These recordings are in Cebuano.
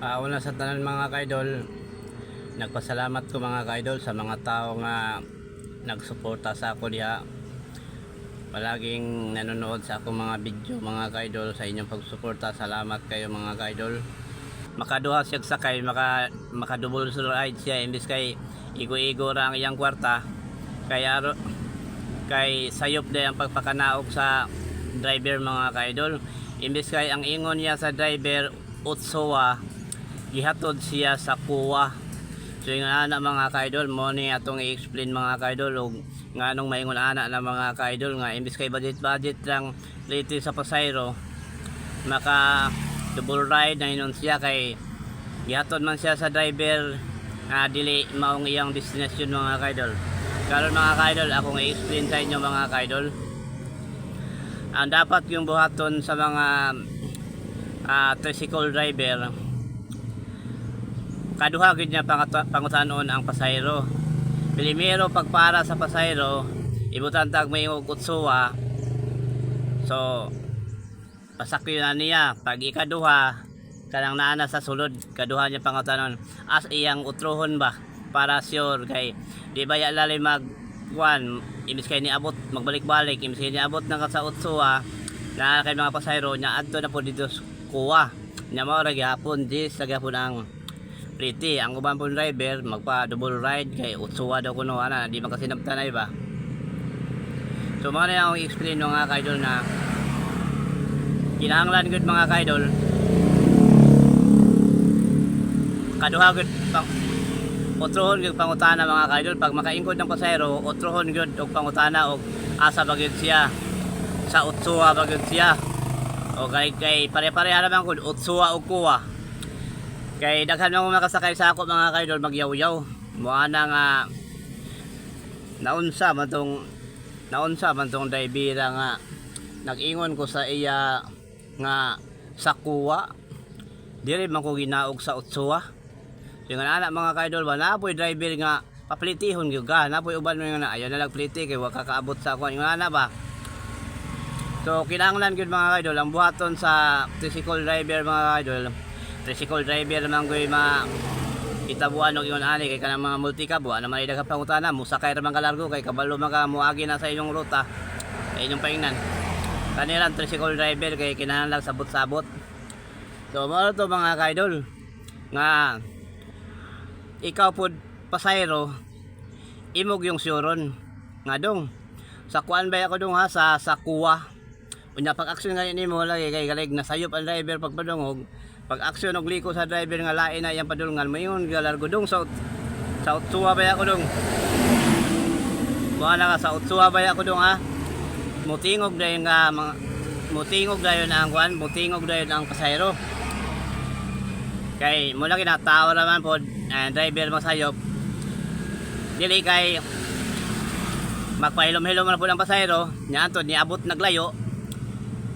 Una sa tanan, mga kaidol, nagpasalamat ko, mga kaidol, sa mga tao nga nagsuporta sa ako diha. Palaging nanonood sa akong mga video, mga kaidol, sa inyong pagsuporta. Salamat kayo, mga kaidol. Makaduha siya sakay, maka double ride siya imbis kay igo-igo ra ang iyang kwarta. Kaya kay sayop day ang pagpakanaog sa driver, mga kaidol. Imbis kay ang ingon niya sa driver utsowa, gihatod siya sa kuwa. So yung ana, mga kaidol, mo ni atong i-explain, mga kaidol, og nganong maingon ana na, mga kaidol, nga imbis kay budget budget lang late sa pasayro, maka double ride na inon siya kay gihatod man siya sa driver nga dili maong iyang destinasyon, mga kaidol. Karon, mga kaidol, akong i-explain sa inyo, mga kaidol. Ang dapat yung buhaton sa mga tricycle driver, kaduha gyud niya pangutanon ang pasahero. Primero, pagpara sa pasahero, ibutan tag may utsuwa. So pasakyo na niya. Pag ikaduha, kanang naa na sa sulod, kaduha niya pangutanon as iyang utrohon ba para sure kay di ba ya lali mag kuan imbis kay niabot magbalik-balik, imbis kay niabot na ka sa utsuwa na kay mga pasahero nya adto na po dito sa kuwa nya, mao ra gihapon dis sa gihapon ang plite. Ang uban pong driver magpa double ride kay utsuwa daw kuno ana, di man kasi nabtanay ba. So mao na akong i-explain, mga kaidol, na kinahanglan gud, mga kaidol, kaduha gud pang utrohon gyud pangutana, mga kaidol. Pag makaingkod ng pasahero, utrohon gyud og pangutana og asa ba gyud siya, sa utsuwa ba gyud siya o kay pare-pareha naman gud utsuwa og kuwa. Kay daghan mga makasakay sa ako, mga kaidol, magyaw-yaw mo ana nga naunsa man tong drivera nga nag-ingon ko sa iya nga sa kuwa, diri man ko ginaog sa utsuwa. So nga ana, mga kaidol ba, napoy driver nga paplitihon gyud ka, napoy uban nga na ayaw na lang pliti kay wa kakaabot sa kuan, nga ana ba. So kinahanglan gyud, mga kaidol, ang buhaton sa tricycle driver, mga kaidol, tricycle driver man gyud ma itabuan og ingon ani kay kanang mga multicab wa naman ay daghang pangutana, musakay ra man kalargo kay kabalo man ka moagi na sa inyong ruta, sa inyong paingnan. Kanilang tricycle driver kay kinahanglan sabot-sabot. So mao to, mga kaidol, nga ikaw pod pasayro, imog yung suron nga dong sa kuan ba ako dong ha sa kuwa. Unya pag aksyon nga nimo lagi kay galig nasayop ang driver pagpadungog, pag aksyon og liko sa driver nga lain na iyang padulngan, moingon galargo dong sa utsuwa ba ako dong. Mo na ka sa utsuwa ba ako dong ha. Mutingog dayon nga mga mutingog dayon ang kuan, mutingog dayon ang pasahero. Kay mo lagi na tao naman pod driver masayop. Dili kay magpahilom-hilom na po ang pasahero, nya antod niabot naglayo.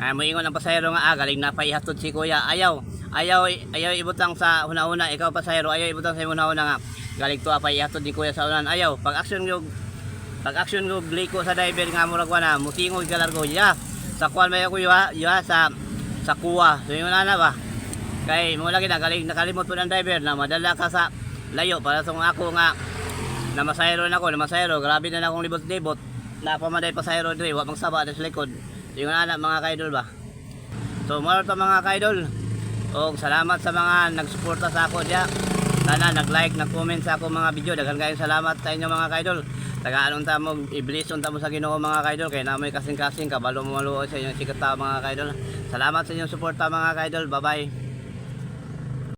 Ay moingon ang pasahero nga galing na paihatod si kuya. Ayaw, ayaw, ayaw ibutang sa huna-huna ikaw pasahero, ayaw ibutang sa huna-huna nga galing to pa ihatod ni kuya sa unan. Ayaw, pag action yung liko sa driver nga murag wala, mutingog galargo ya. Sa kuan may ako yuha, yuha sa kuwa. So yung na ba? Kay mo lagi na galing nakalimot po ng driver na madala ka sa layo para sa ako nga namasayro na ako, namasayro, grabe na na akong libot-libot. Napamaday pasayro diri, wa magsaba sa likod. So yung ana, mga kaidol ba. So mao to, mga kaidol. Og salamat sa mga nagsuporta sa ako diya. Sana nag-like, nag-comment sa ako mga video. Daghan kayong salamat sa inyo, mga kaidol. Tagaan unta mo, i-bless unta mo sa Ginoo, mga kaidol, kay namoy kasing-kasing kabalo mo maluoy sa inyong sikat mga kaidol. Salamat sa inyong suporta, mga kaidol. Bye-bye.